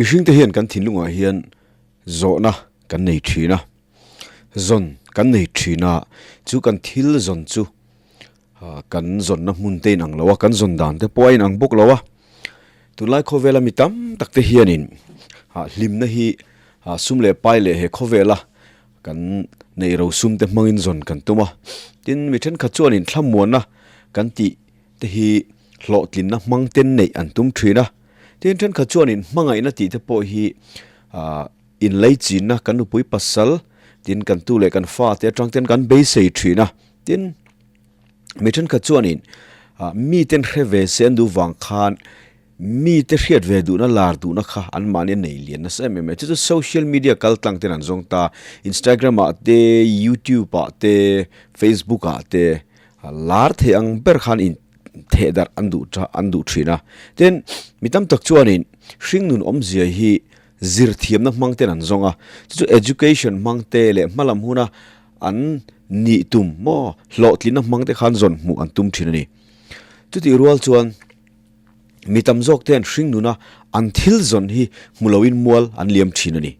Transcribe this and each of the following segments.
Mihringte hian kan thinlungah hian zawhna kan nei thin a, zawn kan nei thin a, chu kan thil zawn chu kan zawnna hmun te inang lo a, kan zawn dan te pawh a inang bawk lo a. Tunlai khawvela mi tam tak te hianin hlimna hi sum leh pai leh he khawvela kan neih ro sum te hmangin zawn kan tum a, tin mi thenkhat chuanin thlamuanna kan tih te hi hlawhtlinna hmang ten neih an tum thin a, tin thenkhat chuanin hmangaihna tih te pawh hi ah inleichinna kan nupui pasal tin kan tu leh kan fa te atang ten kan beisei thin a, tin mi thenkhat chuanin ah miten hre ve se an duh vang khan Mite hriat ve duhna lar duhna kha anmahni a nei lian nasa em em mai. Chu chu social media kal tlang ten an zawng ta. Instagram ah te, YouTube ah te, Facebook ah te lar thei ang ber khan in theh darh an duh tha an duh thin a. Tin, mi tam tak chuanin hringnun awmzia hi zir thiamna hmang ten an zawng a. Chu chu education hmang te leh hmalam huna an nih tum maw hlawhtlinna hmang te khan zawn hmuh an tum thin a ni. Chutih rual chuan. Mi tam zawk te an hring nun a, an thil zawn hi hmu loin mual an liam thin a ni.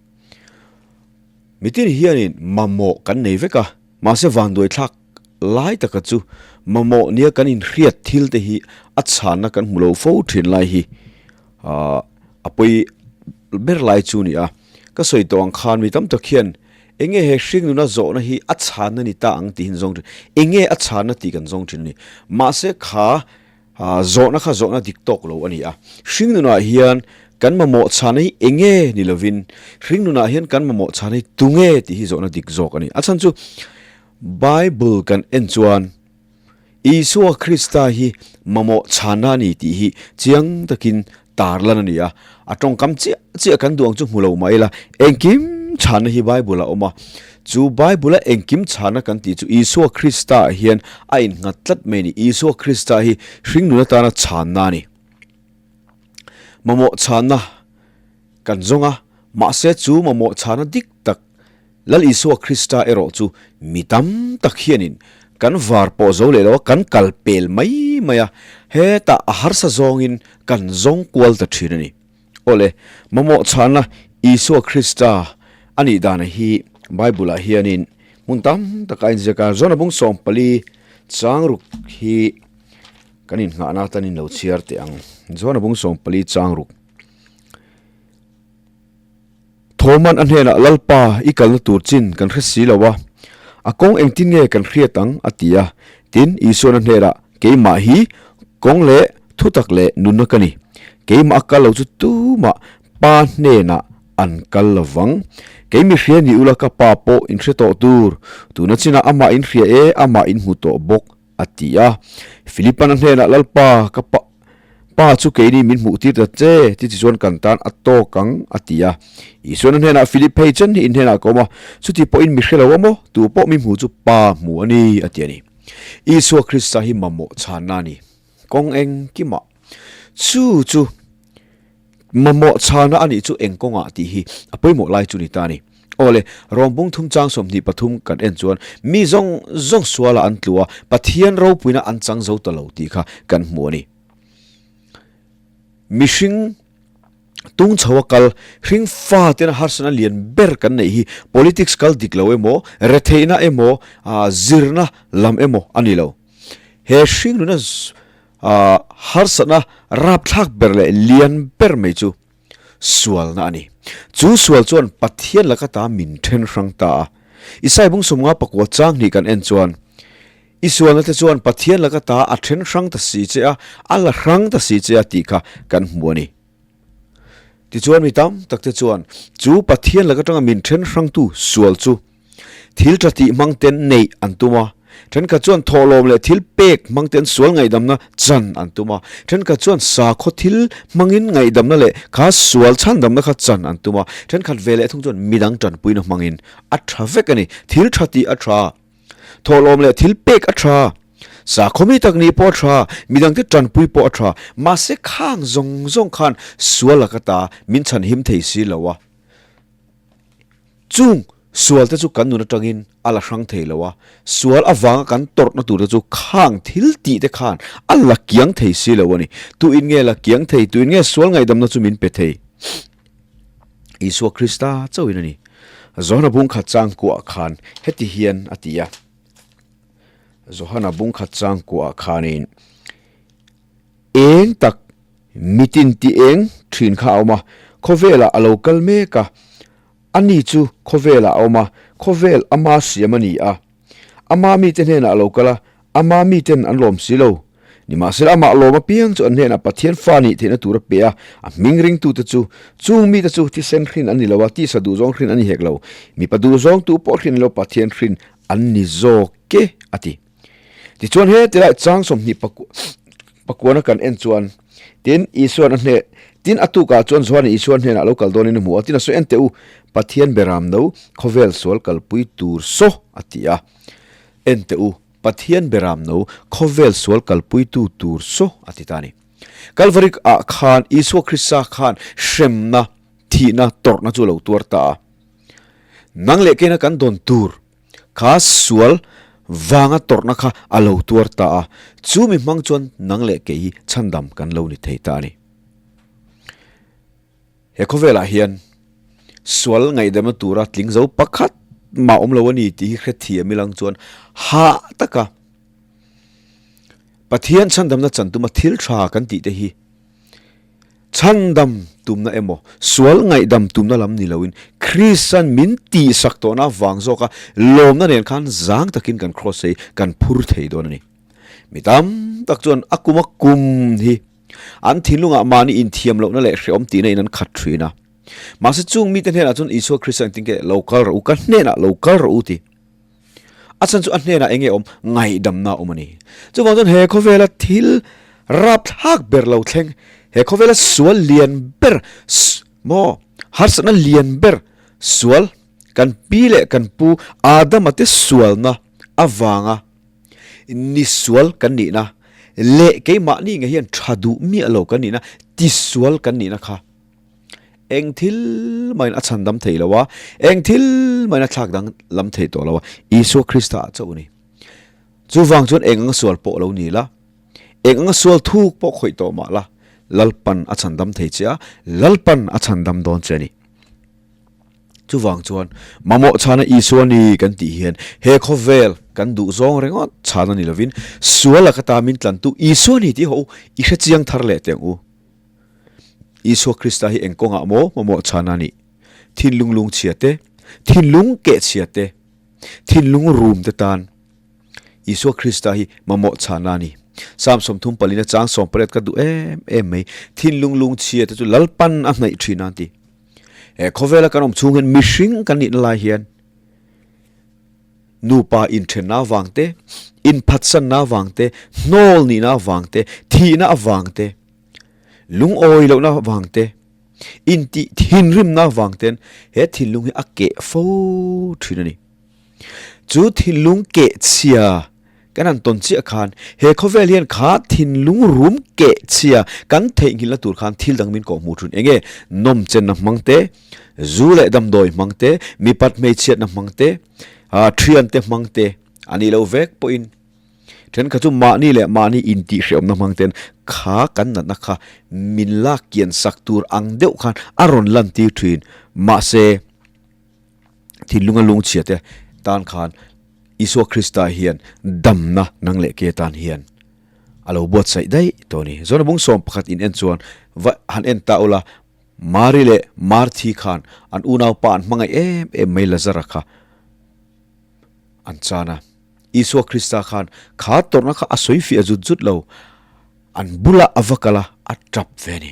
Mitin hianin mamawh kan nei vek a, mahse vanduai thlak lai taka chu mamawh nia kan inhriat thil te hi a chhanna kan hmu lo fo thin lai hi a pawi ber lai chu ni a. Ka sawi tawh ang khan mi tam tak hian enge he hring nuna zawhna hi a chhanna ni ta ang tih hi an zawng thin, enge a chhanna tih kan zawng thin a ni. Mahse kha Zawhna kha zawhna dik tawk lo a ni a. Hringnunah hian kan mamawh chhana hi enge ni lovin hringnunah hian kan mamawh chhana hi tunge tih hi zawhna dik zawk a ni. A chhan chu Bible kan en chuan Isua Krista hi mamawh chhana a ni tih hi chiang takin tarlan a ni a. A tawngkam chiah chiah kan duh ang chu hmu lo mah ila engkim chhana hi Bible a awm a. Chu Bible a engkim chhana kan tih chu Isua Krista ah hian a innghat tlat mai a ni. Isua Krista hi hringnun atana chhanna a ni. Mamawh chhanna kan zawng a, mahse chu mamawh chhana dik tak Lal Isua Krista erawh chu mi tam tak hianin kan var pawh zo leh lo a, kan kal pel mai mai a, hetah a harsa zawngin kan zawng kual ta thin a ni. Awle, mamawh chhanna Isua Krista a nih dana hi Bible-ah hianin hmun tam taka a inziak a, Jona bung 14 changruk hi kan inngahna atan in lo chhiar teh ang. Jona bung 14 changruk. Thoman a hnenah, Lalpa, i kalna tur chin kan hre si lo a, a kawng engtin nge kan hriat ang? a ti a. Tin, Isuan a hnenah, Keimah hi kawng leh thutak leh nunna ka ni. Keimah a kal lo chu tumah Pa hnenah an kal lo vang. Kei mi hria ni ula ka Pa pawh in hre tawh tur. Tuna chinah amah in hria e, amah in hmu tawh bawk. A ti a. Philipan a hnenah, Lalpa, ka pa pa chu keini min hmuh tir ta che, ti chi chuan kan tan a tawk ang, a ti a. Isuan a hnenah, Philip, hei chen hi in hnenah ka awm a, chuti pawhin mi hre lo a maw? Tu pawh mi hmu chu Pa hmu a ni, a ti a ni. Isua Krista hi mamawh chhanna a ni. Kawng engkimah. Chu chu mamawh chhana a nih chu eng kawngah tih hi a pawimawh lai chu ni ta a ni. Awle, Rawmbung thum chang 23 kan en chuan mi zawng zawng sualah an tlu a, Pathian ropuina an chang zo ta lo tih kha kan hmu a ni. Mihring tung chho a kal, hring fa tena harsatna lian ber kan neih hi politics kal dik lo emaw, retheihna emaw, zirna lam emaw a ni lo. He hring nuna harsatna rapthlak ber leh lian ber mai chu sualna a ni. Chu sual chuan Pathian laka ta min then hrang ta a. Isai bung 50 pakua chang hnih kan en chuan, I sualna te chuan Pathian laka ta a then hrang ta si che a, a la hrang ta si che a tih kha kan hmu a ni. Tichuan mi tam tak te chuan chu Pathian laka tanga min then hrangtu sual chu Thil tha tih hmang ten neih an tum a, thenkhat chuan thawhlawm leh thil pek hmang ten sual ngaihdamna chan an tum a, thenkhat chuan sakhaw thil hmangin ngaihdamna leh kha sual chhandamna kha chan an tum a, thenkhat ve leh thung chuan midang tanpuina hmangin a tha vek a ni. Thil tha tih a tha, thawhlawm leh thil pek a tha, sakhaw mi tak nih pawh a tha, midangte tanpui pawh a tha, mahse khang zawng zawng khan sual laka ta min chhanhim thei si lo a. Chung sual te chu kan nun atangin a la hrang thei lo a, sual avanga kan tawrhna tur te chu khang thil tih te khan a la kiang thei si lo a ni. Tu in nge la kiang thei, tu in nge sual ngaihdamna chu min pe thei? Isua Krista chauhin a ni. Johana bungkhat chang kuah khan heti hian a ti a. Johana bungkhat chang kuah khanin eng tak mitin ti eng thin kha a awm a, khawvelah a lo kal mek a, ani chu khawvelah a awm a, khawvel ama siam a ni a. Ama mite hnenah a lo kal a, ama miten an lawm si lo. Nimahsela amah lawm apiang chu an hnenah Pathian fa nih theihna tur a pe a, a hming ringtute chu chung mite chu thisen hrin an ni lo a, tisa duhzawng hrin an ni hek lo. Mipa duhzawng tu pawh hrin lo Pathian hrin an ni zawk e, a ti. Tichuan he tilai chang 20 pakuana kan en chuan, Tin, Isuan a hne, tin a tukah chuan Johan Isua hnenah lo kal dawnin a hmu a, tin a sawi en teh u, Pathian beram no, khawvel sual kalpui tur saw, a ti a. En teh u, Pathian beram no, khawvel sual kalpuitu tur saw, a ti ta a ni. Kalvari ah khan Isua Krista khan hremna, thihna, tawrhna chu a lo tuar ta a. Nang leh keina kan dawn tur Kha sual vanga tawrhna kha a lo tuar ta a, chu mi hmang chuan nang leh kei hi chhandam kan lo ni thei ta a ni. He khawvelah hian sual ngaihdamna tura tling zo pakhat mah awm lo a ni tih hi hrethiam ilang chuan hah taka Pathian chhandamna chan tuma thil tha kan tih te hi Chhandam tumna emaw, sual ngaihdam tumna lam ni loin Krista'n min tihsak tawhna vang zawka lawmna nen khan zang takin kan cross hi kan phur thei dawn a ni. Mi tam tak chuan a kum a kum hi an thinlungah mahni inthiam lohna leh hrehawm tihna in an khat thin a. Mahse chung mite hnenah chuan Isua Krista engtin nge lo kal rawh u, ka hnenah lo kal rawh u ti. A chhan chu a hnenah eng nge awm? Ngaihdamna a awm a ni. Chuvang chuan he khawvela thil rapthlak ber lo thleng, he khawvela sual lian ber, maw, harsatna lian ber, sual, kan pi leh kan pu Adama te sualna avanga ni sual kan nihna leh keimahni nge hian tha duh miah lo kan nihna, tisual kan nihna kha. Eng thil mahin a chhan dam thei lo a, eng thil mahin a thlak dang lam thei tawh lo a, Isua Krista ah chauh a ni. Chuvang chuan eng anga sual pawh lo ni la, eng anga sual thuk pawh khawih tawh mah la, Lalpan a chhan dam thei che a, Lalpan a chhan dam dawn che a ni. Chuvang chuan mamawh chhana Isua ni kan tih hian he khawvel kan duh zawng ringawt chhana ni lovin sual laka ta min tlantu Isua ni tih ho i hrechiang thar leh teh ang u. Isua Krista hi eng kawngah maw mamawh chhan a nih? Thinlung lungchhia te, thinlung kehchhia te, thinlung rum te tan Isua Krista hi mamawh chhan a ni. Psalm 34 a chang 18 ka duh em em mai. Thinlung lungchhia te chu Lalpan a hnaih thin a an ti. He khawvela kan awm chhung hian mihring kan nihna lai hian nupa inthenna avang te, inphatsanna avang te, hnawl nihna avang te, thihna avang te, Lungawi lohna vang te, intih thinrimna vang ten he thinlung hi a keh fo thin a ni. Chu thinlung keh chhia kan han tawn chiah khan he khawvel hian kha thinlung rum keh chhia kan theihnghilhna tur khan thil dang min kawhhmuh thin. Enge nawmchenna hmang te, zu leh damdawi hmang te, mipat hmeichhiatna hmang te, thiante hmang te a nih loh vek pawhin Thenkhat chu mahni leh mahni intihhrehawmna hmang ten kha kan natna kha min lak kian sak tur ang deuh khan a rawn lan tir thin. Mahse, thinlunga lungchhia te tan khan Isua Krista hian damna nang leh ke tan hian a lo buatsaih daih tawh a ni. Zawna bung 11 in en chuan va han en ta ula, Mari leh Marthi khan an unaupa an hmangaih em em mai Lazara kha an chan a. Isua Krista khan kha tawrhna kha a sawi fiah zut zut lo, an bulah a va kal a, a tap ve a ni.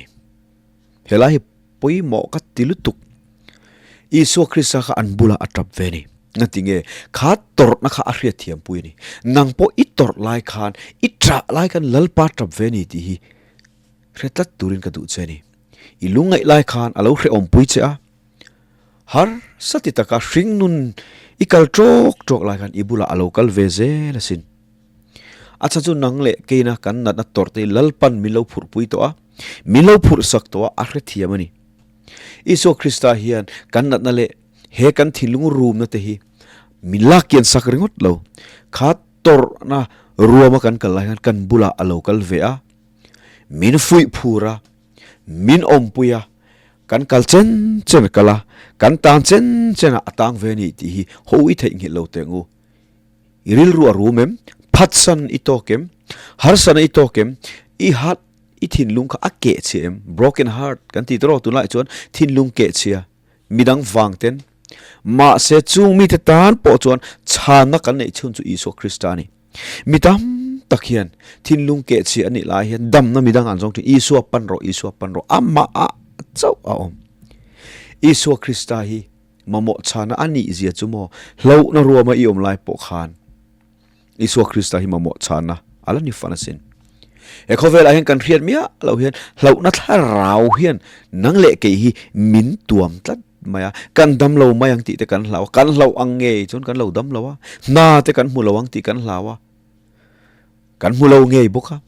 Helai hi pawimawh ka ti lutuk. Isua Krista kha an bulah a tap ve a ni. Ngati nge? Kha tawrhna kha a hriatthiam pui a ni. Nang pawh i tawrh lai khan, i ṭah lai khan Lalpa tap ve a ni tih hi hre tlat turin ka duh che a ni. I lungngaih lai khan a lo hrehawm pui che a. Harsa ti taka hringnun i kal tawk tawk lai khan i bulah a lo kal ve zel asin. A chhan chu nang leh keina kan natna tawrh te hi Lalpan min lo phurhpui tawh a, min lo phurhsak tawh a, a hrethiam a ni. Isua Krista hian kan natna leh he kan thinlung rumna te hi min lak kian sak ringawt lo. Kha tawrhna ruama kan kal lai khan kan bulah a lo kal ve a, min fuih phur a, min awmpui a. Kan kal chen chen a kal a, kan tang chen chen ah a tang ve a ni tih hi ho i theihnghilh lo teh ang u. I rilru a rum em? Phatsan i tawk em? Harsana i tawk em? I hat, i thinlung kha a keh chhia em? Broken heart kan ti tawh tunlai chuan thinlung keh chhia midang vang ten. Mahse chung mite tan pawh chuan chhanna kan neih chhun chu Isua Krista a ni. Mi tam tak hian thinlung keh chhia a nih lai hian damna midang an zawng thin. Isua pan rawh, Isua pan rawh, amah ah chauh a awm. Isua Krista hi Mamawh chhana a nih zia chu maw hlauhna ruama i awm lai pawh khan Isua Krista hi mamawh chhana a la ni fan asin. He khawvelah hian kan hriat miah loh hian hlauhna thlarau hian nang leh kei hi min tuam tlat mai a, kan dam lo mai ang tih te kan hlau a, kan hlauh ang ngei chuan kan lo dam lo a, hna te kan hmu lo ang tih kan hlau a, kan hmu lo ngei bawk a.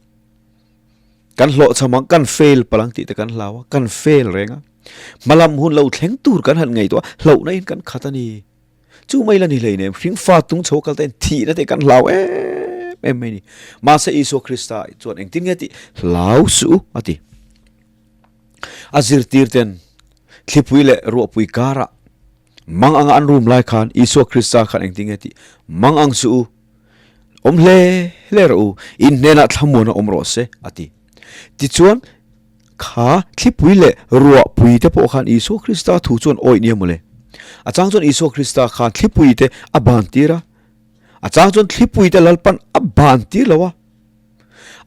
Kan hlawhchham ang, kan fail palh ang tih te kan hlau a, kan fail reng a. Hmalam hun lo thleng tur kan han ngaihtuah a, hlauhna in kan khat a ni. Chu mai la ni hlei nem, hringfa tung chho kal ten thihna te kan hlau em em mai ni. Mahse Isua Krista chuan engtin nge tih hlau suh u a ti. A zirtir ten thlipui leh ruahpui karah mang anga an rum lai khan Isua Krista khan engtin nge tih mang ang suh u. Awm hle hle rawh u, in hnenah thlamuan a awm rawh se, a ti. Tichuan, kha thlipui leh ruahpui te pawh khan Isua Krista thu chuan awih nia mawle. A chang chuan Isua Krista khan thlipui te a ban tir a, a chang chuan thlipui te Lalpan a ban tir lo a.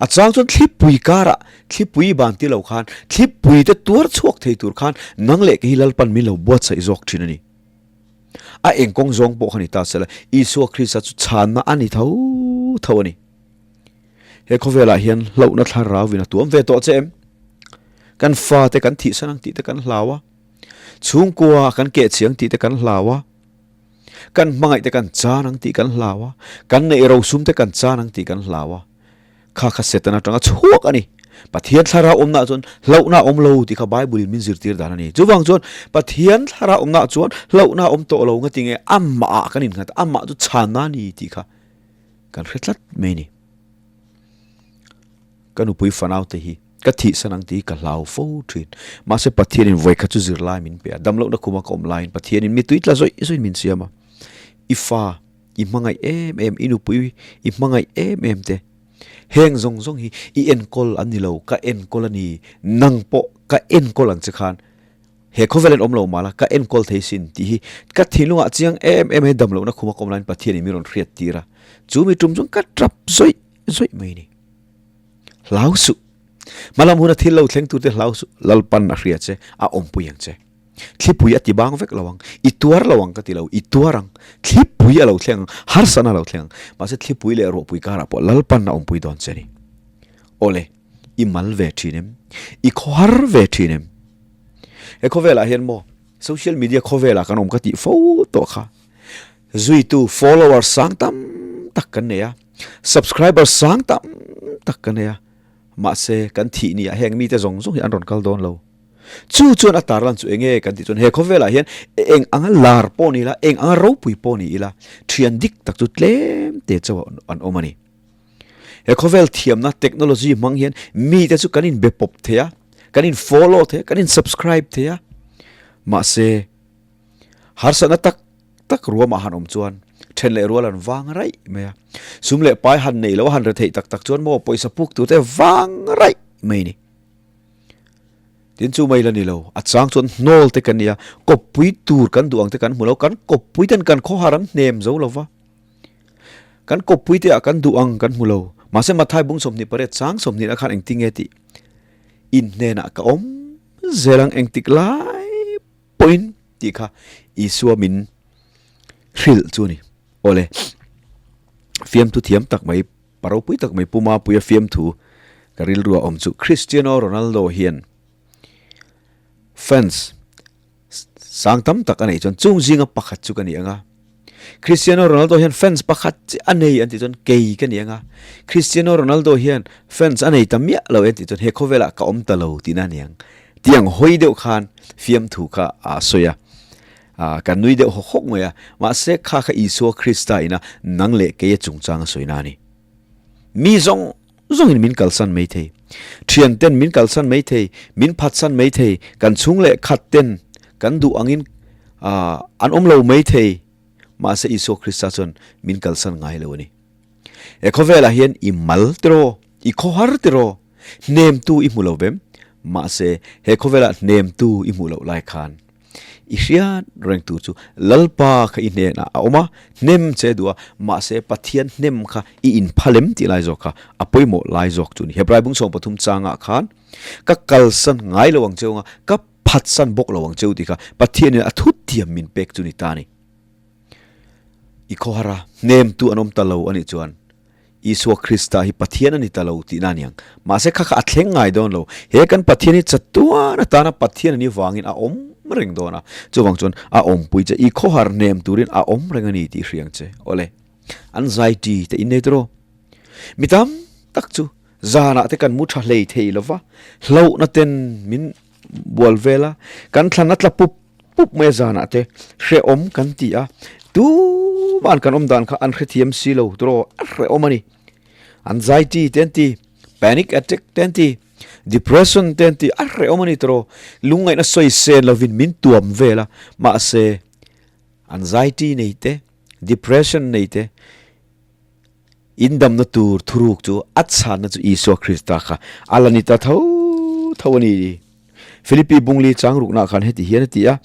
A chang chuan thlipui karah thlipui ban tir lo khan thlipui te tuar chhuak thei tur khan nang leh kei hi Lalpan min lo buatsaih zawk thin a ni. A eng kawng zawng pawh kha ni ta sela, Isua Krista chu chhanna a ni tho tho a ni. He khawvelah hian hlauhna thlarauin a tuam ve tawh che em? Kan fate kan thihsan ang tih te kan hlau a, chhungkua kan keh chiang tih te kan hlau a, kan hmangaih te kan chan ang tih kan hlau a, kan neih rosum te kan chan ang tih kan hlau a. Kha kha Satan atanga chhuak a ni. Pathian thlarau awmnaah chuan hlauhna a awm lo tih kha Bible in min zirtir dan a ni. Chuvang chuan Pathian thlarau awmnaah chuan hlauhna a awm tawh lo nga tinge amahah kan innghat a, amah chu chhanna a ni tih kha kan hre tlat mai a ni. Ka nupui fanaute hi ka thihsan ang tih hi ka hlau fo thin. Mahse Pathianin vawikhat chu zirlai min pe a, damlohna khuma ka awm laiin Pathianin mitui tla zawih zawih min siam a, I fa, I hmangaih em em, i nupui i hmangaih em em te. Heng zawng zawng hi i enkawl an ni lo, ka enkawl a ni, nang pawh ka enkawl ang che khan he khawvel in awm lo mah la, ka enkawl thei sin tih hi ka thinlungah chiang em em hei damlohna khuma ka awm laiin Pathianin min rawn hriat tir a, chu mi tum chuan ka tap zawih zawih mai a ni. Hlau suh, hmalam huna thil lo thleng turte hlau suh, Lalpan a hria che, a awmpui ang che. Thlipui a ti bang vek lo ang, i tuar lo ang ka ti lo, i tuar ang, thlipui a lo thleng ang, harsatna a lo thleng ang, mahse thlipui leh ruahpui karah pawh Lalpan a awmpui dawn che a ni. Awle, i mal ve thin em? I khawhar ve thin em? He khawvelah hian maw, social media khawvelah kan awm ka tih fo tawh kha, zuitu follower sang tam tak kan nei a, subscriber sang tam tak kan nei a, mahse kan thih ni ah heng mite zawng zawng hi an rawn kal dawn lo. Chu chuan a tarlan chu enge kan tih chuan he khawvelah hian eng anga lar pawh ni ila, eng anga ropui pawh ni ila, thian dik tak chu tlem te chauh an awm a ni. He khawvel thiamna technology hmang hian mite chu kan inbe pawp thei a, kan in follow thei a, kan in subscribe thei a, mahse harsatna tak tak ruamah han awm chuan then leh rual an vang raih mai a, sum leh pai han neih loh a han retheih tak tak chuan maw pawisa puk tur te vang raih mai a ni. Tin chu mai la ni lo, a chang chuan hnawl te kan ni a, kawppui tur kan duh ang te kan hmu lo, kan kawppui ten kan khawhar an hnem zo lo va, kan kawppui te ah kan duh ang kan hmu lo, mahse Mathai bung 28 chang 20 ah khan engtin nge tih in hnenah ka awm zel ang engtik lai pawhin tih kha Isua min hrilh chu a ni. Awle, fiamthu thiam tak mai Pa ropui tak mai Pu Mapuia fiamthu ka rilru a awm chu Cristiano Ronaldo hian fans sang tam tak a neih chuan chung zinga pakhat chu ka ni ang a. Cristiano Ronaldo hian fans pakhat chi a nei an tih chuan kei ka ni ang a. Cristiano Ronaldo hian fans a nei ta miah lo en tih chuan he khawvelah ka awm ta lo tihna a ni ang. Tiang hawi deuh khan fiamthu kha a sawi a. Ah, kan nui deuh hawk hawk mai a, mahse kha kha Isua Krista ina nang leh keia chungchang a sawina a ni. Mi zawng zawngin min kalsan mai thei. Thian ten min kalsan mai thei, min phatsan mai thei, kan chhung leh khat ten kan duh angin an awm lo mai thei, mahse Isua Krista chuan min kalsan ngai lo a ni. He khawvelah hian i mal tiraw, i khawhar tiraw, hnemtu i hmu lo vem, mahse he khawvelah hnemtu i hmuh loh lai khan i hriat reng tur chu Lalpa kha i hnenah a awm a, hnem che duh a, mahse Pathian hnem kha i inphalem tih lai zawk kha a pawimawh lai zawk chu a ni. Hebrai bung sawm pathum changah khan ka kalsan ngai lo ang cheu anga ka phatsan bawk lo ang cheu tih kha Pathianin a thutiam min pek chu ni ta a ni. I khawhar a, hnemtu an awm ta lo a nih chuan Isua Krista hi Pathian a ni ta lo tihna a ni ang. Mahse kha kha a thleng ngai dawn lo. He kan Pathian hi chatuan atana Pathian a nih vangin a awm reng dawn a. Chuvang chuan a awmpui che i khawhar hnem turin a awm reng a ni tih hriang che. Awle, anxiety te innei tawh. Mi tam tak chu zanah te kan mu tha hlei thei lo va, hlauhna ten min bual vel a, kan thlan a tla pup pup mai a zanah te hrehawm kan ti a, tuman kan awm dan kha an hrethiam si lo tawh a hrehawm a ni. Anxiety te an ti, panic attack te an ti, depression te an ti, a hrehawm a ni tawh lungngaihna sawi sen lovin min tuam vel a, mahse anxiety nei te, depression nei te, In damna tur thuruk chu a chhanna chu Isua Krista kha a la ni ta tho tho a ni. Philippi bungli chang rukna khan heti hian a ti a,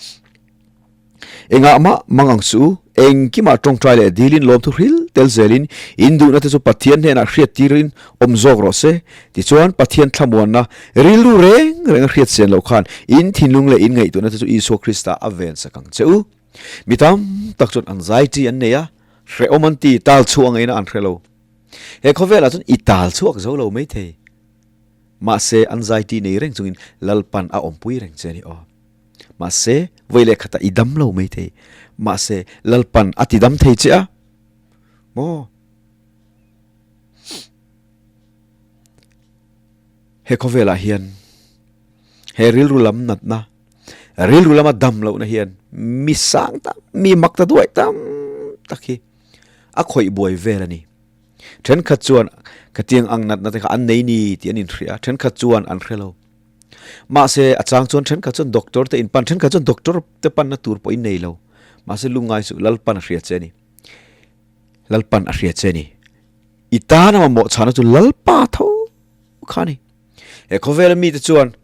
Engah mah mang ang suh u, engkimah tawngtai leh dilin lawmthu hril tel zelin in duhna te chu Pathian hnenah hriat tirin awm zawk rawh se. Tichuan Pathian thlamuanna rilru reng reng a hriat sian loh khan in thinlung leh in ngaihtuahna te chu Isua Krista a vensak ang che u. Mi tam tak chuan anxiety an nei a, hrehawm an ti, tal chhuah ngaihna an hre lo. He khawvelah chuan i tal chhuak zo lo mai thei. Mahse, anxiety nei reng chungin Lalpan a awmpui reng che a ni aw. Mahse, vawi leh khatah i dam lo mai thei. Mahse, Lalpan a ti dam thei che a. Maw? He khawvelah hian he rilru lam natna, rilru lama dam lohna hian mi sang tam, mi mak ta duai tam tak hi a khawih buai vel a ni. Thenkhat chuan khatiang ang natna te kha an nei ni tih an inhria a, thenkhat chuan an hre lo. Mahse, a chang chuan thenkhat chuan doctor te inpan, thenkhat chuan doctor te panna tur pawh in nei lo. Mahse, lungngai suh, Lalpan a hria che a ni. Lalpan a hria che a ni. I tana mamawh chhana chu Lalpa tho kha a ni. He khawvela mite chuan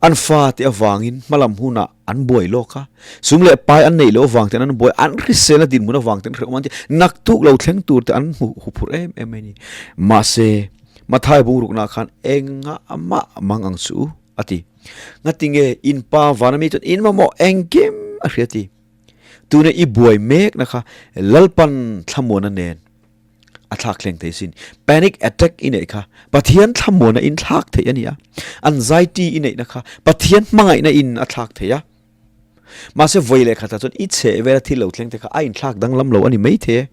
an fate avangin hmalam hunah an buai lawk a, sum leh pai an neih loh avang ten an buai, an hriselna dinhmun avang ten hrehawm an ti, naktuk lo thleng tur te an hmu huphurh em em mai a ni. Mahse, Mathai bungruknaah khan engah mah mang ang suh u a ti. Ngatinge in pa vana mi chuan in mamawh engkim a hria ti. Tuna i buai mekna kha Lalpan thlamuana nen a thlak thleng thei sin. Panic attack i neih kha Pathian thlamuana in thlak theih a ni a. Anxiety i neihna kha Pathian hmangaihna in a thlak thei a. Mahse vawi leh khatah chuan i chheh vela thil lo thleng te kha a inthlak danglam lo a ni mai thei e.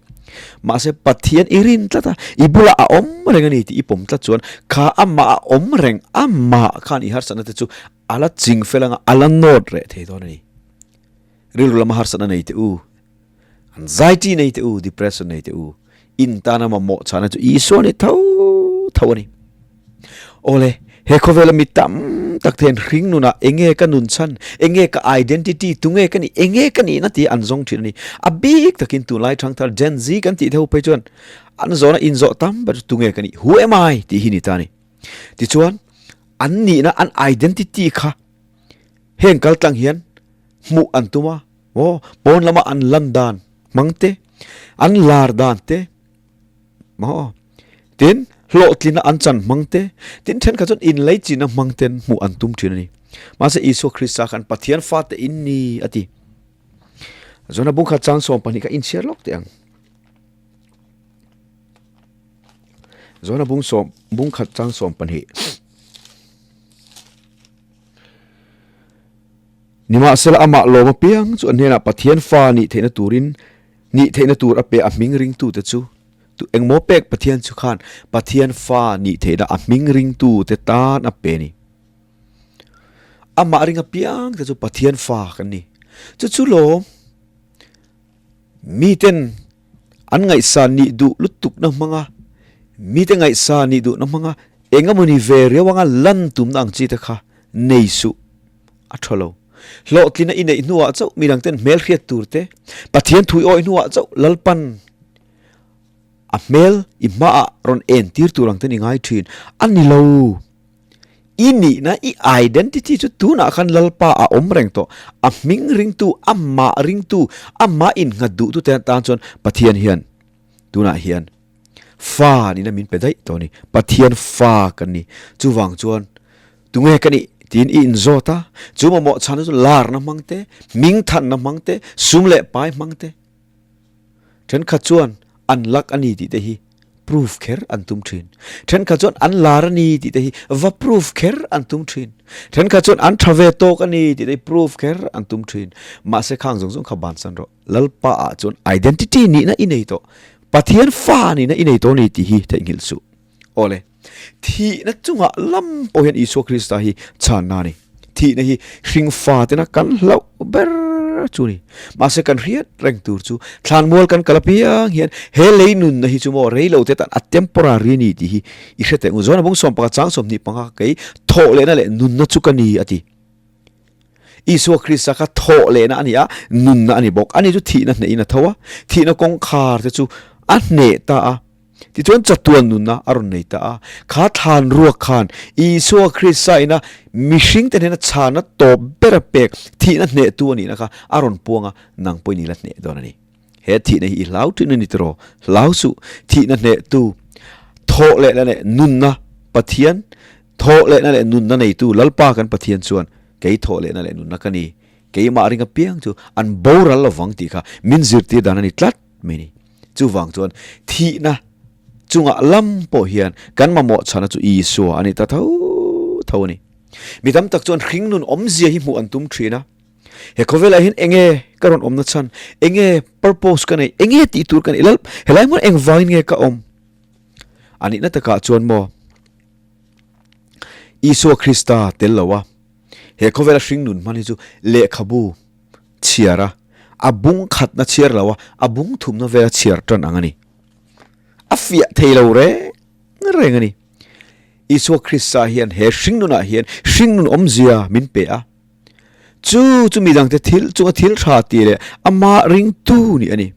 Mahse Pathian i rin tlat a, i bulah a awm reng a ni tih i pawm tlat chuan kha amah a awm reng, amah khan i harsatna te chu a la ching fel anga a la nawt reh thei dawn a ni. Rilru lama harsatna nei teh u, anxiety nei teh u, depression nei teh u, in tana mamawh chhana chu Isua ni tho tho a ni. Awle, he khawvela mi tam tak te hian hring nunah enge ka nun chhan, enge ka identity, tunge ka nih, enge ka nihna tih an zawng thin a ni. A bik takin tunlai thangthar Gen Z kan tih te ho phei chuan an zawhna inzawh tam ber chu tunge ka nih, who am I tih hi ni ta a ni. Tichuan, an nihna, an identity kha Heng kal tlang hian hmuh an tum a, maw pawn lama an lan dan hmang te, an lar dan te, maw tin hlawhtlina an chan hmang te, tin thenkhat chuan inleichina hmang ten hmuh an tum thin a ni. Mahse Isua Krista khan Pathian fate in ni a ti. Zona bungkhat chang 12 kha inchhiar lawk teh ang. Zona bung sawm bungkhat chang 12. Nimahsela amah lawm apiang chu a hnenah Pathian fa nih theihna turin nih theihna tur a pe a hming ringtute chu tu engmaw pek Pathian chu khan Pathian fa nih theihna a hming ringtute tan a pe a ni. Amah ring apiang te chu Pathian fa kan ni. Chu chu lawm miten an ngaihsan nih duh lutukna hmanga mite ngaihsan nih duhna hmanga. Engemawni ve riau anga lan tumna ang chi te kha nei suh a tha lo. Hlawhtlina i neih hnuah chauh midangten hmelhriat tur te, Pathian thui awih hnuah chauh Lalpan a hmel i hmaah rawn entir tur ang ten i ngai thin a ni lo. I nihna, i identity chu tunah khan Lalpa a awm reng tawh. A hming ringtu, amah ringtu, amah innghat duhtu te tan chuan Pathian hian tunah hian fa nihna min pe daih tawh a ni. Pathian fa kan ni. Chuvang chuan tunge ka nih tiin i inzawt a, chu mamawh chhanna chu larna hmang te, hming thanna hmang te, sum leh pai hmang te. Thenkhat chuan an lak a ni tih te hi proof kher an tum thin. Thenkhat chuan an lar a ni tih te hi va proof kher an tum thin. Thenkhat chuan an tha ve tawk a ni tih te hi proof kher an tum thin. Mahse khang zawng zawng kha bansan rawh. Lalpa ah chuan identity nihna i nei tawh. Pathian fa nihna i nei tawh a ni tih hi theihnghilh suh. Awle, thihna chungah lam pawh hian Isua Krista hi chhanna a ni. Thihna hi hringfa tena kan hlauh ber chu a ni. Mahse kan hriat reng tur chu thlanmual kan kal apiang hian he lei nunna hi chu maw rei lo te tan a temporary a ni tih hi i hre teh ang u. John-a bung 15 chang 25 kei thawh lehna leh nunna chu ka ni a ti. Isua Krista kha thawh lehna a ni a, nunna a ni bawk. Ani chu thihna hnehin a tho a, thihna kawngkhar te chu a hneh ta a. Tichuan chatuan nunna a rawn nei ta a. Kha thlan ruak khan Isua Krista ina mihringte hnena chhana tawp ber a pek thihna hnehtu a nihna kha a rawn puang a, nang pawhin i la hneh dawn a ni. He thihna hi i hlau thin a ni tiraw? Hlau suh. Thihna hnehtu, thawh lehna leh nunna Pathian, thawh lehna leh nunna neitu Lalpa kan Pathian chuan kei thawh lehna leh nunna ka ni, keimah ring apiang chu an boral lovang tih kha min zirtir dan a ni tlat mai a ni. Chuvang chuan thihna chungah lam pawh hian kan mamawh chhana chu Isua a ni ta tho tho a ni. Mi tam tak chuan hringnun awmzia hi hmuh an tum thin a. He khawvelah hian enge ka rawn awmna chhan, enge purpose ka neih, enge tih tur ka neih, lal helai hmun engvangin nge ka awm? A nihna takah chuan maw Isua Krista tel lo a, he khawvela hringnun hman hi chu lehkhabu chhiar a, a bung khatna chhiar lo a, a bung thumna vela chhiar tan ang a ni. A fiah thei lo reng reng a ni. Isua Krista hian he hringnunah hian hringnun awmzia min pe a. Chu chu midangte thil chunga thil tha ti leh amah ringtu nih a ni.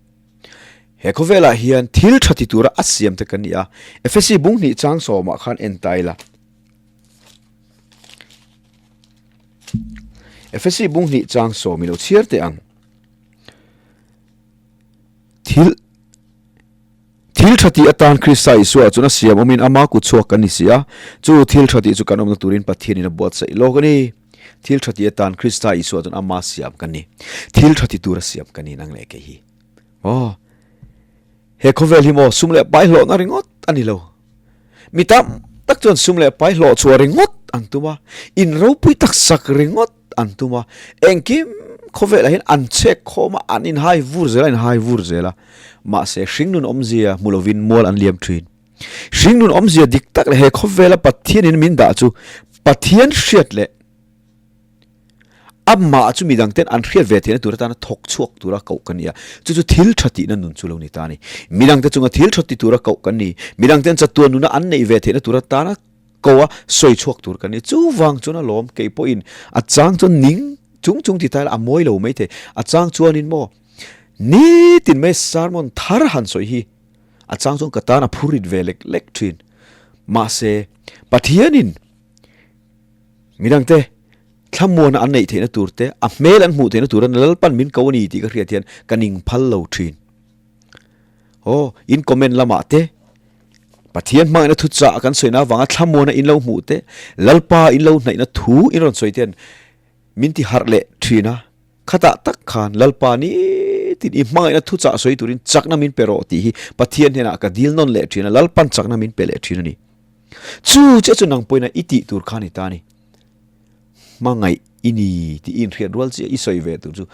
He khawvelah hian thil tha ti tura a siamte kan ni a. Efesi bung hnih chang sawmah khan en ta ila. Efesi bung hnih chang sawm i lo chhiar teh ang. Thil Thil tha tih atan Krista Isua chuan a siam awmin ama kut chhuak kan ni si a, chu thil tha tih chu kan awmna turin Pathianin a buatsaih lawk a ni. Thil tha tih atan Krista Isua chuan ama siam kan ni. Thil tha ti tura siam kan ni nang leh kei hi. Aw, he khawvel hi maw sum leh pai hlawhna ringawt a ni lo. Mi tam tak chuan sum leh pai hlawh chhuah ringawt an tum a, in ropui tak sak ringawt an tum a, engkim khawvelah hian an chhek khawm a, an inhai vur zel a, inhai vur zel a. Mahse, hringnun awmzia hmu lovin mual an liam thin. Hringnun awmzia dik tak leh he khawvela Pathianin min dah chu Pathian hriat leh Amah chu midangten an hriat ve theihna tur atana thawk chhuak tura koh kan ni a, chu chu thil tha tihna nun chu lo ni ta a ni. Midangte chunga thil tha ti tura koh kan ni. Midangten chatuan nuna an neih ve theihna tur atana ko a sawi chhuak tur kan ni. Chuvang chuan a lawm kei pawhin a chang chuan ning chung chung ti ta ila a mawi lo mai thei. A chang chuanin maw nitin mai sermon thar han sawi hi a chang chuan ka tan a phurit ve lek lek thin. Mahse Pathianin Midangte thlamuana an neih theihna tur te, a hmel an hmuh theihna tura Lalpan min ko a ni tih ka hriat hian ka ning phal lo thin. Aw, in comment lamah te, Pathian hmangaihna thu chah kan sawina avanga thlamuana in lo hmuh te, Lalpa in lo hnaihna thu in rawn sawi te hian min ti harh leh thin a. Khatah tak khan Lalpa nitin i hmangaihna thu chah sawi turin chakna min pe rawh tih hi Pathian hnenah ka dil nawn leh thin a, Lalpan chakna min pe leh thin a ni. Chu chiah chu nang pawhin a i tih tur kha ni ta a ni. Hmangaih i ni tih i inhriat rual chiah i sawi ve tur chu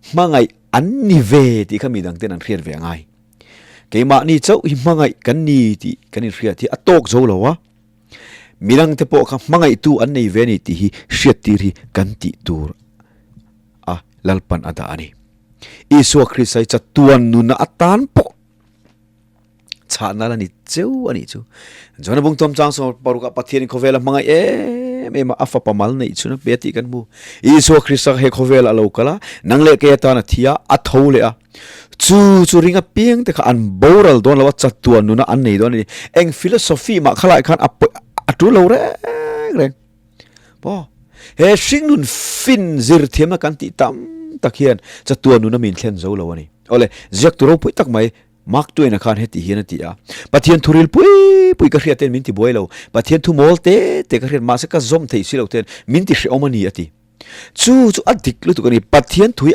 hmangaih an ni ve tih kha midang ten an hriat ve a ngai. Keimahni chauh hi hmangaih kan ni tih kan inhriat hi a tawk zo lo a, midang te pawh kha hmangaihtu an nei ve a ni tih hi hriattir hi kan tih tur a Lalpan a dah a ni. Isua Krista hi chatuan nuna atan pawh. chhahna la ni cheu a nih chu. John-a bungtawm chang sawm parukah Pathianin khawvela hmangaih em em a, a fapa mal neih chhun a pe a tih kan hmu. Isua Krista he khawvelah a lo kal a, nang leh kei atan a thi a, a tho leh a. Chu chu ring apiang te kha an boral dawn lo a, chatuan nuna an nei dawn a ni. Eng philosophy mah khalai khan a a tul lo reng reng. Maw? He hringnun fin zir thiamna kan tih tam tak hian chatuan nuna min thlen zo lo a ni. Awle, ziak tu ropui tak mai Mark Twain-a khan heti hian a ti a, Pathian thu ril pui pui ka hriat ten min ti buai lo, Pathian thu mawl te te ka hriat mahse ka zawm theih si lo ten min ti hrehawm a ni a ti. Chu chu a dik lutuk a ni, Pathian thu hi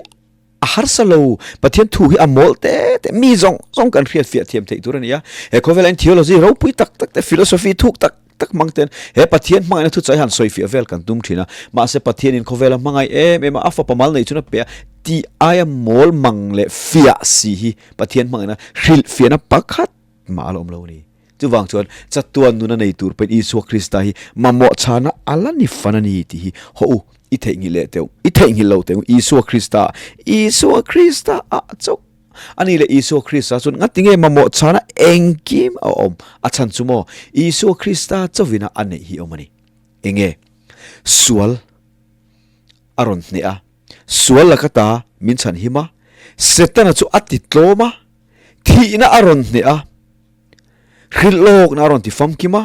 a harsa lo, Pathian thu hi a mawl te te, mi zawng zawng kan hriat fiah thiam theih tur a ni a. He khawvela in theology ropui tak tak te, philosophy thuk tak tak hmang ten he Pathian hmangaihna thu chai han sawi fiah vel kan tum thin a. Mahse Pathianin khawvela hmangaih em em a, a fapa mal neih chun a pe a, tih aia mawl mang leh fiah si hi Pathian hmangaihna hrilh fiahna pakhat mah a la awm lo a ni. Chuvang chuan chatuan nuna nei tur pawhin Isua Krista hi mamawh chhana a la ni fan a ni tih hi haw u, i theihnghilh leh teh u, i theihnghilh lo teh u, Isua Krista, Isua Krista ah chauh a ni leh Isua Krista chuan ngati nge mamawh chhana engkim a awm a chhan chu maw Isua Krista chauhina a neih hi awm a ni. Enge sual a rawn hneh a, sual laka ta min chhan him a, Setana chu a ti tlawm a, thihna a rawn hneh a, hrilh lawkna a rawn ti famkim a,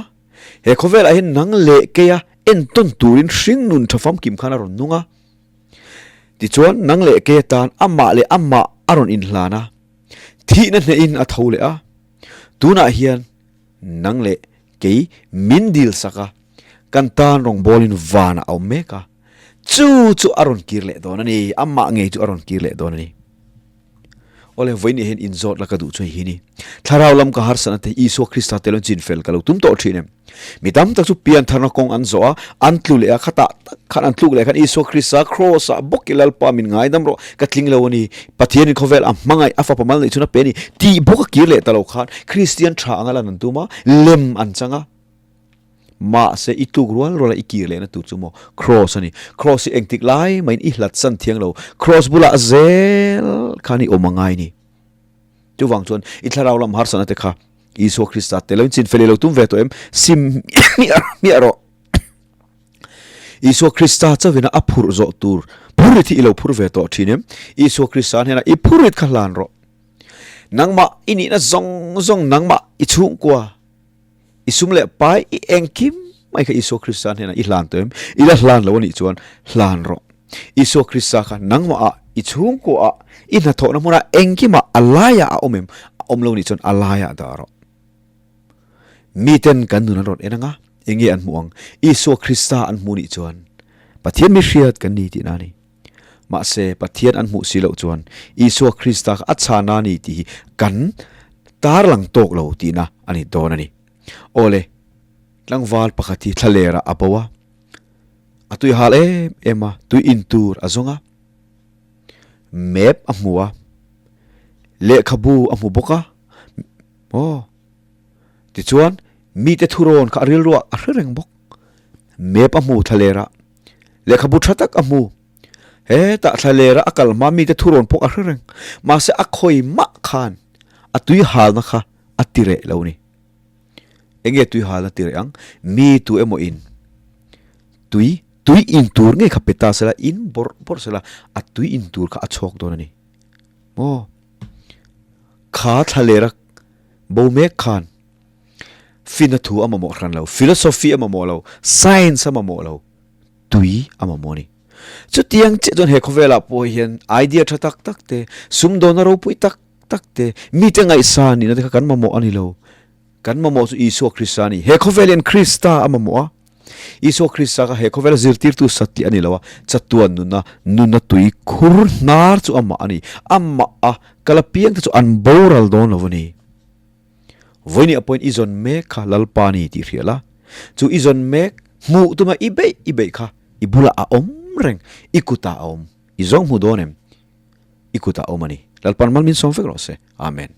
he khawvelah hian nang leh keia entawn turin hringnun tha famkim khan a rawn nung a. Tichuan nang leh keia tan amah leh amah a rawn inhlan a, thihna hnehin a tho leh a. Tunah hian nang leh kei min dil sak a, kan tan rawngbawlin vanah a awm mek a, chu chu a rawn kir leh dawn a ni, amah ngei chu a rawn kir leh dawn a ni. Awle, vawiin hian inzawt la ka duh chu hei hi ni. Thlarau lam ka harsatna te Isua Krista tel in chinfel ka lo tum tawh thin em? Mi tam tak chu piantharna kawng an zawh a, an tlu leh a, khatah tak khan an tluk leh khan Isua Krista kraws ah bawk i Lalpa min ngaidam rawh, ka tling lo a ni, Pathianin khawvel a hmangaih, a fapa mal neih chhun a pe a ni tih bawk a kir leh ta lo khan Kristian tha anga lan an tum a, lem an chang a. Mahse, i tluk rual ruala i kir lehna tur chu maw Kraws a ni. Kraws hi engtik lai mahin i hlat san thiang lo. Kraws bulah zel khan i awm a ngai ni. Chuvang chuan i thlarau lam harsatna te kha Isua Krista tel lo in chinfel i lo tum ve tawh em? Sim hmiah hmiah rawh. Isua Krista chauhin a phurh zawh tur phurrit hi i lo phur ve tawh thin em? Isua Krista hnenah i phurrit kha hlan rawh. Nangmah i nihna zawng zawng nangmah i chhungkua I sum leh pai i engkim mai kha Isua Krista hnenah i hlan tawh em? I la hlan lo a nih chuan hlan rawh. Isua Krista kha nangmahah, i chhungkuaah, i hnathawhna hmunah engkimah a laiah a awm em? A awm lo nih chuan a laiah dah rawh. Miten kan nun an rawn en ang a, enge an hmuh ang? Isua Krista an hmuh nih chuan Pathian mi hriat kan ni tihna a ni. Mahse, Pathian an hmuh si loh chuan Isua Krista kha a chhan a ni tih hi kan tarlang tawk lo tihna a ni dawn a ni. Awle, tlangval pakhat hi thlalerah a bo a, a tui hal em em a, tui in tur a zawng a, map a hmu a, lehkhabu a hmu bawk a, aw, tichuan mite thurawn kha a rilruah a hre reng bawk. Map a hmu thlalerah Lehkhabu tha tak a hmu. Hetah thlalera a kal hma mite thurawn pawh a hre reng. Mahse a khawi mah khan a tui halna kha a ti reh lo ni. Enge tui halna ti reh ang? Mi tu emaw in tui tui in tur ngei kha pe ta sela, in bawrh bawrh sela, a tui in tur kha a chhawk dawn a ni. Maw? Kha thlalera bo mek khan Fina thu a mamawh hran lo, philosophy a mamawh lo, science a mamawh lo, tui a mamawh a ni. Chutiang chiah chuan he khawvelah pawh hian idea tha tak tak te, sumdawnna ropui tak tak te, mite ngaihsan nihna te kha kan mamawh a ni lo. Kan mamawh chu Isua Krista a ni. He khawvel hian Krista a mamawh a. Isua Krista kha he khawvela zirtirtu satliah a ni lo a, chatuan nuna nuna tui khur hnar chu amah a ni. Amah a kal apiang te chu an boral dawn lo a ni. Vawiin ah pawhin i zawn mek kha Lalpa ni tih hria la, chu i zawn mek hmuh tuma i beih i beih kha i bulah a awm reng, i kutah a awm, i zawng hmu dawn em? I kutah a awm a ni. Lalpa'n mal min sawm vek rawh se. Amen.